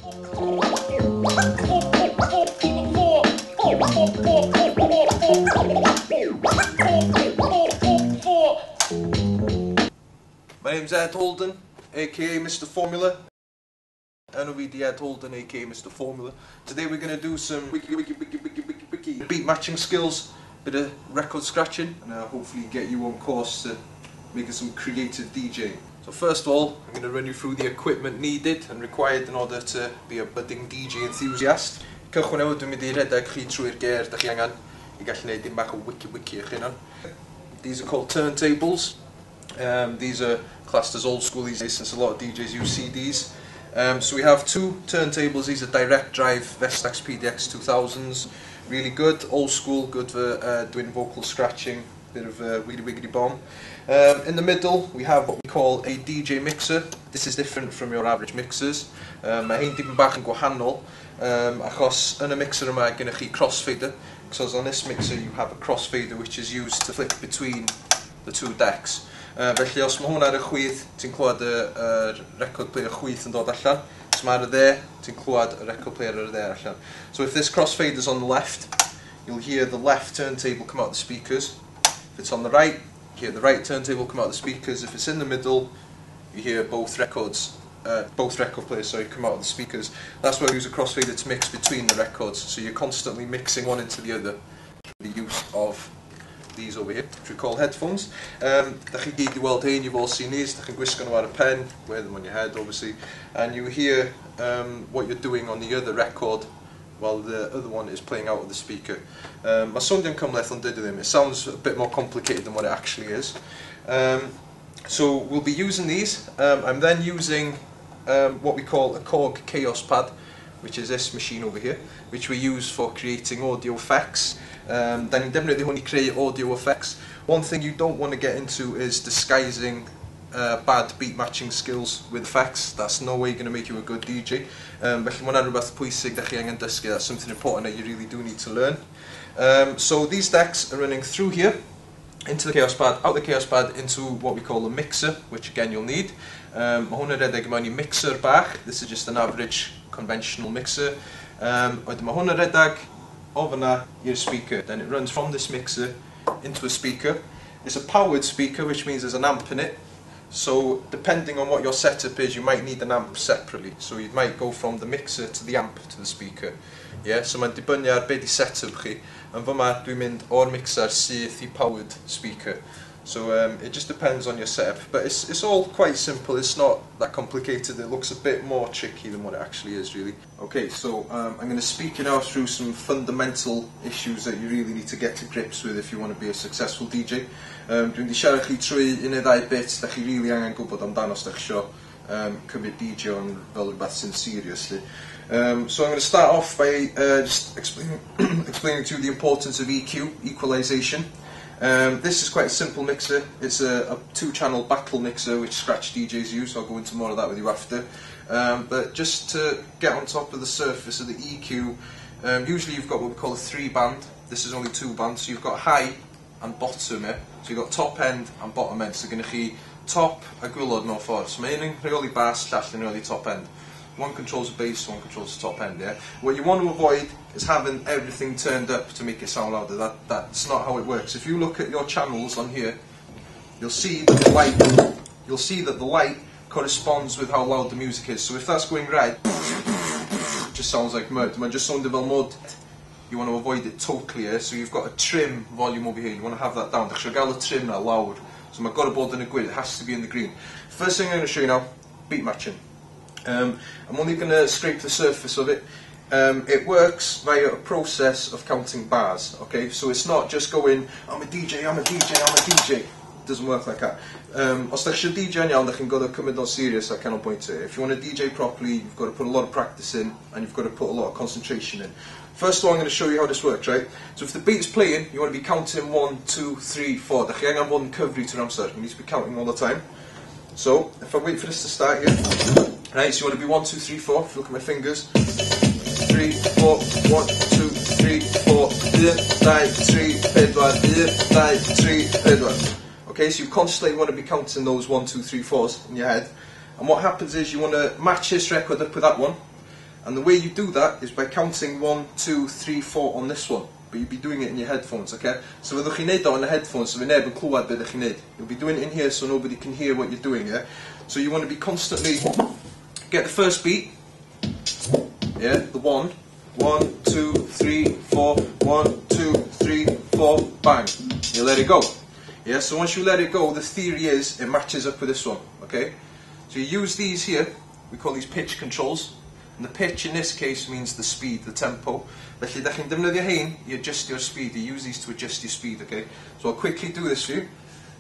4, 4, 4, 4, 4, 4, 4. My name's Ed Holden, aka Mr. Phormula. Enw fi di Ed Holden, aka Mr. Phormula. Today we're going to do some wiki wiki wiki wiki wiki wiki beat matching skills, bit of record scratching, and hopefully get you on course to making some creative DJing. So first of all, I'm going to run you through the equipment needed and required in order to be a budding DJ enthusiast. Cychwyn efo, dwi'n mynd i redeg chi trwy'r gear da chi angen i gallu gwneud dim bach o wiki wiki eich hunan. These are called turntables. These are classed as old school these days since a lot of DJs use CDs. So we have two turntables. These are direct drive Vestax PDX 2000s. Really good, old school, good for doing vocal scratching, bit of a wiggity wiggity bomb. In the middle we have what we call a DJ mixer. This is different from your average mixers. Mae hein dipyn bach yn gwahanol achos yn y mixer yma gennych chi crossfader. So on this mixer you have a crossfader which is used to flip between the two decks. Felly os mae hwn ar y chwith, ti'n clywed y record player chwith yn dod allan. Os mae ar y dde, ti'n clywed y record player ar y dde allan. So if this crossfader is on the left, you'll hear the left turntable come out the speakers. If it's on the right, you hear the right turntable come out the speakers. If it's in the middle, you hear both records, both record players, sorry, come out of the speakers. That's why we use a crossfader to mix between the records. So you're constantly mixing one into the other through the use of these over here, which we call headphones. Da chi gyd i weld hein, you've all seen these, da chi'n gwisgo nhw ar y pen, wear them on your head obviously, and you hear what you're doing on the other record while the other one is playing out of the speaker. Mae swnio'n cymhleth ond dydy ddim. It sounds a bit more complicated than what it actually is. So we'll be using these. I'm then using what we call a Korg Kaoss Pad, which is this machine over here, which we use for creating audio effects. Da ni'n defnyddio hwn i creu audio effects. One thing you don't want to get into is disguising bad beat matching skills with effects. That's no way going to make you a good DJ. Felly mae hwnna'n rhywbeth pwysig da chi angen dysgu. That's something important that you really do need to learn. So these decks are running through here into the Kaoss Pad, out the Kaoss Pad into what we call a mixer, which again you'll need. Mae hwn yn redeg mewn i mixer bach. This is just an average conventional mixer. Wedyn mae hwn yn redeg o fyna i'r speaker. Then it runs from this mixer into a speaker. It's a powered speaker, which means there's an amp in it. So depending on what your setup is, you might need an amp separately. So you might go from the mixer to the amp to the speaker. Yeah, so mae'n dibynnu ar be di setup chi. Yn fyma dwi'n mynd o'r mixer syth i powered speaker. So it just depends on your setup. But it's all quite simple. It's not that complicated. It looks a bit more tricky than what it actually is, really. I'm going to speak you now through some fundamental issues that you really need to get to grips with if you want to be a successful DJ. Dwi'n mynd i siarad chi trwy un neu ddau bit da chi really angen gwybod amdano os da chi isio cymryd DJ on fel rhywbeth sy'n seriously. So I'm going to start off by just explaining to you the importance of EQ, equalization. This is quite a simple mixer. It's a two-channel battle mixer which scratch DJs use. I'll go into more of that with you after. But just to get on top of the surface of the EQ, usually you've got what we call a 3-band. This is only 2 bands, so you've got high and bottom here. So you've got top end and bottom end. So gennych chi top a gwaelod mewn ffordd. So mae un yn rheoli bass, llall yn rheoli top end. One controls the bass, one controls the top end, yeah? What you want to avoid is having everything turned up to make it sound louder. That's not how it works. If you look at your channels on here, you'll see that the light, you'll see that the light corresponds with how loud the music is. So if that's going red, it just sounds like mud. Mae'n just sounding fel mud. You want to avoid it totally here, so you've got a trim volume over here. You want to have that down. Dach chi gael y trim na lawr. So mae'n gorfod bod yn y gwyrdd. It has to be in the green. First thing I'm going to show you now, beat matching. I'm only going to scrape the surface of it. It works via a process of counting bars, okay? So it's not just going, I'm a DJ, I'm a DJ, I'm a DJ. It doesn't work like that. Os da chi eisiau DJ yn iawn, da chi'n gorfod cymryd o'n serious a canolbwyntio. If you want to DJ properly, you've got to put a lot of practice in and you've got to put a lot of concentration in. First of all, I'm going to show you how this works, right? So if the beat's playing, you want to be counting 1, 2, 3, 4. Da chi angen bod yn cyfri trwy'r amser. You need to be counting all the time. So, if I wait for this to start here, right, so you want to be 1, 2, 3, 4, if you look at my fingers. 3, 4, 1, 2, 3, 4, 1, 2, 3, 4, 1, 2, 3, 4. Okay, so you constantly want to be counting those 1, 2, 3, 4s in your head. And what happens is you want to match this record up with that one. And the way you do that is by counting 1, 2, 3, 4 on this one. But you'll be doing it in your headphones, okay? So fyddwch chi'n neud o yn y headphones, so fydd neb yn clywed beth ydych chi'n neud. You'll be doing it in here so nobody can hear what you're doing, yeah? So you want to be constantly... Get the first beat, yeah, the 1. 1, 2, 3, 4, 1, 2, 3, 4, bang. You let it go. Yeah, so once you let it go, the theory is it matches up with this one, okay? So you use these here, we call these pitch controls. And the pitch in this case means the speed, the tempo. Felly, da chi'n defnyddio hein i adjust your speed. You use these to adjust your speed, okay? So I'll quickly do this for you.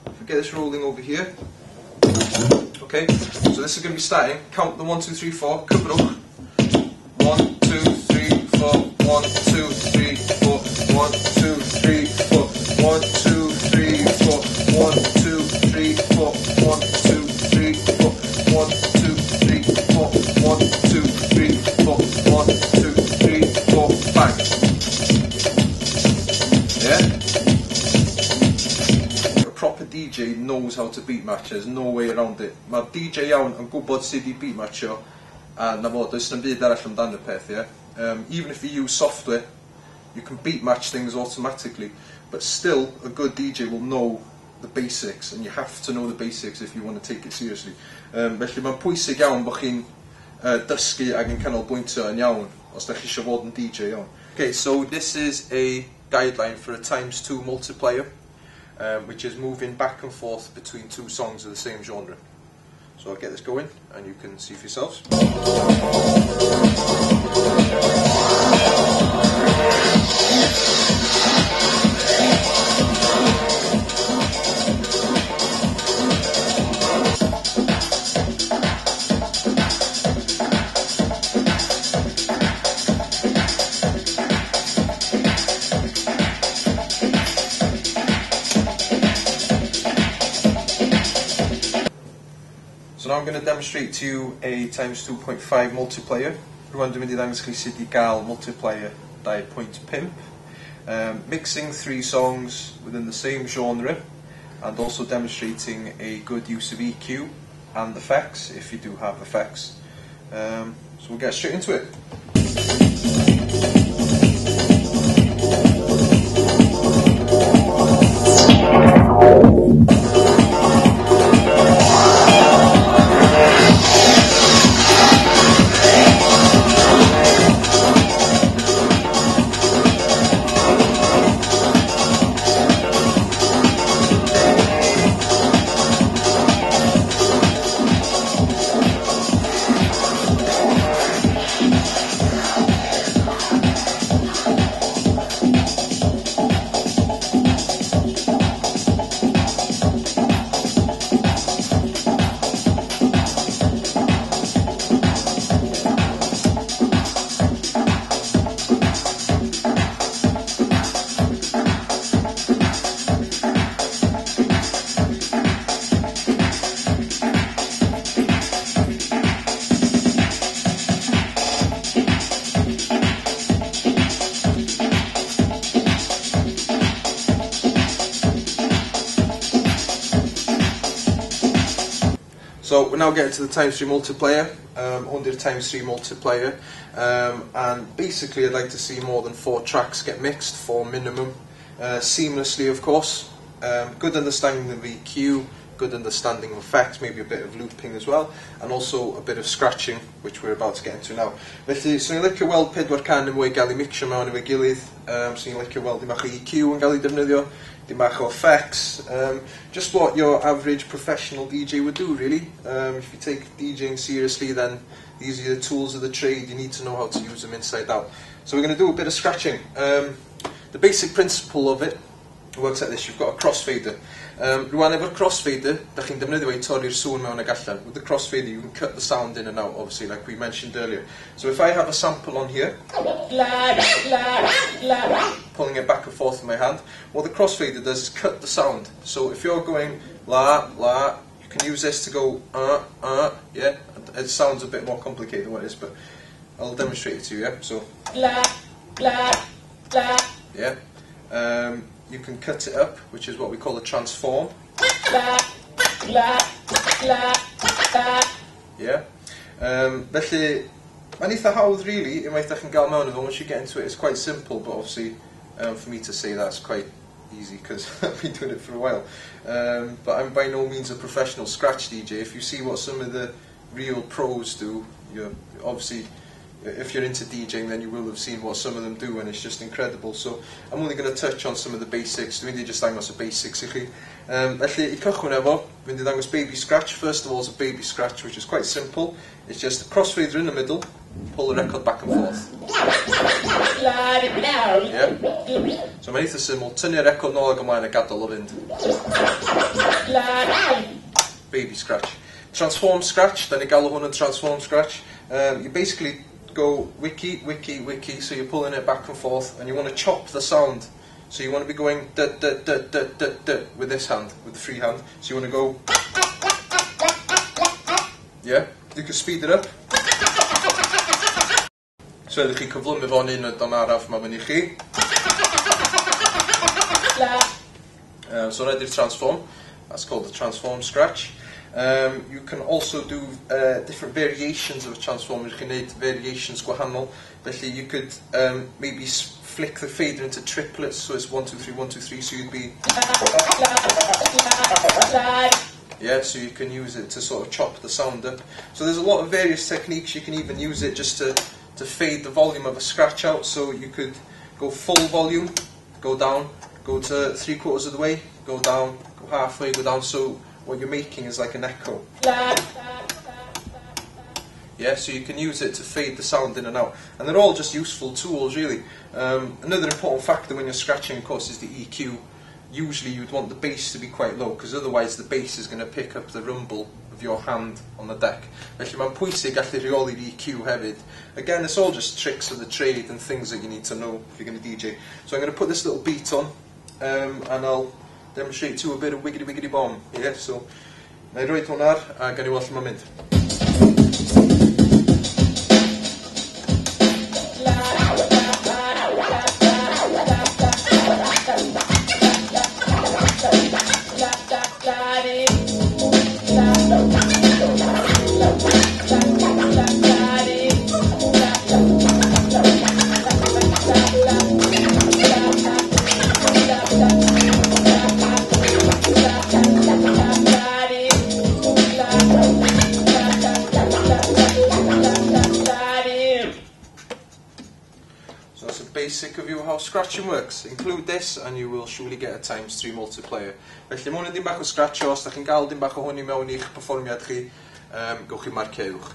If we get this rolling over here. Okay, so this is going to be starting. Count the 1, 2, 3, 4, cyfrwch. 1, 2, 3, 4, 1, 2, 3, 4, 1, 2, 3, 4, 1, 2, 3, 4, 1, 2, 3, 4, 1, 2, 3, 4, 1, 2, 3, 4, 1, 2, 3, 4, 1, 2, 3, 4, bang. Yeah? A proper DJ knows how to beat match, there's no way around it. Mae'r DJ iawn yn gwybod sut i beat matcho, a na fo, does na'm byd arall amdan y peth, yeah? Even if you use software, you can beat match things automatically, but still, a good DJ will know the basics, and you have to know the basics if you want to take it seriously. Felly mae'n pwysig iawn bod chi'n dysgu ac yn canolbwyntio yn iawn os da chi eisiau fod yn DJ iawn. Okay, so this is a guideline for a ×2 multiplier, which is moving back and forth between two songs of the same genre. So I'll get this going and you can see for yourselves. So now I'm going to demonstrate to you a ×2.5 multiplier. Rwan dwi'n mynd i ddangos chi sut i gael multiplier 2.5. Mixing three songs within the same genre and also demonstrating a good use of EQ and effects, if you do have effects. So we'll get straight into it. So we're now getting to the ×3 multiplier, under ×3 multiplier, and basically I'd like to see more than 4 tracks get mixed, 4 minimum, seamlessly of course. Good understanding of EQ, good understanding of effects, maybe a bit of looping as well, and also a bit of scratching, which we're about to get into now. Felly, swn i'n licio weld 4 can yn mwy gael ei mixio mewn efo'i gilydd. Swn i'n licio weld dim bach o EQ yn gael ei defnyddio, dim bach o effects, just what your average professional DJ would do, really. If you take DJing seriously, then these are the tools of the trade. You need to know how to use them inside out. So we're going to do a bit of scratching. The basic principle of it works like this. You've got a crossfader. Rwan efo'r crossfader, da chi'n defnyddio i torri'r sŵn mewn ag allan. With the crossfader, you can cut the sound in and out, obviously, like we mentioned earlier. So if I have a sample on here, pulling it back and forth in my hand, what the crossfader does is cut the sound. So if you're going la, la, you can use this to go yeah. It sounds a bit more complicated than what it is, but I'll demonstrate it to you, yeah? So, la, la, la. Yeah. You can cut it up, which is what we call a transform. La, la, la, la. Yeah. Felly, Mae'n eitha hawdd really, unwaith ydych chi'n gael mewn iddo. Once you get into it, it's quite simple, but obviously for me to say that's quite easy because I've been doing it for a while. But I'm by no means a professional scratch DJ. If you see what some of the real pros do, you're obviously, if you're into DJing, then you will have seen what some of them do, and it's just incredible. So I'm only going to touch on some of the basics. Dwi'n mynd i just dangos y basics i chi. Felly, i cychwyn efo, dwi'n mynd i ddangos baby scratch. First of all is a baby scratch, which is quite simple. It's just a crossfader in the middle, pull the record back and forth. Yeah? So mae'n eitha syml, tynnu'r record nôl ag ymlaen a gadael o fynd. Baby scratch. Transform scratch, da ni galw hwn yn transform scratch. You basically go wiki, wiki, wiki, so you're pulling it back and forth, and you want to chop the sound. So you want to be going da da da da da da with this hand, with the free hand. So you want to go. Yeah, you can speed it up. So ydych chi cyflymu fo'n un o'r araf mae fyny chi. So hwnna ydy'r transform. That's called the transform scratch. You can also do different variations of a transform. Ydych chi'n gwneud variations gwahanol. Felly you could maybe flick the fader into triplets, so it's 1, 2, 3, 1, 2, 3, so you'd be. Yeah, so you can use it to sort of chop the sound up. So there's a lot of various techniques. You can even use it just to fade the volume of a scratch out. So you could go full volume, go down, go to 3/4 of the way, go down, go halfway, go down. So what you're making is like an echo. Yeah, so you can use it to fade the sound in and out. And they're all just useful tools, really. Another important factor when you're scratching, of course, is the EQ. Usually you'd want the bass to be quite low, because otherwise the bass is going to pick up the rumble of your hand on the deck. Felly mae'n pwysig gallu rheoli'r EQ hefyd. Again, it's all just tricks of the trade and things that you need to know if you're going to DJ. So I'm going to put this little beat on, and I'll demonstrate to you a bit of wiggity wiggity bomb. Yeah, so na i roid hwn ar, a gawn ni weld lle mae'n mynd. So that's a basic of you how scratching works. Include this and you will surely get a ×3 multiplier. Felly mae hwn yn dim bach o scratcho, os da chi'n gael dim bach o hwn i mewn i'ch perfformiad chi, gowch chi marciau uwch.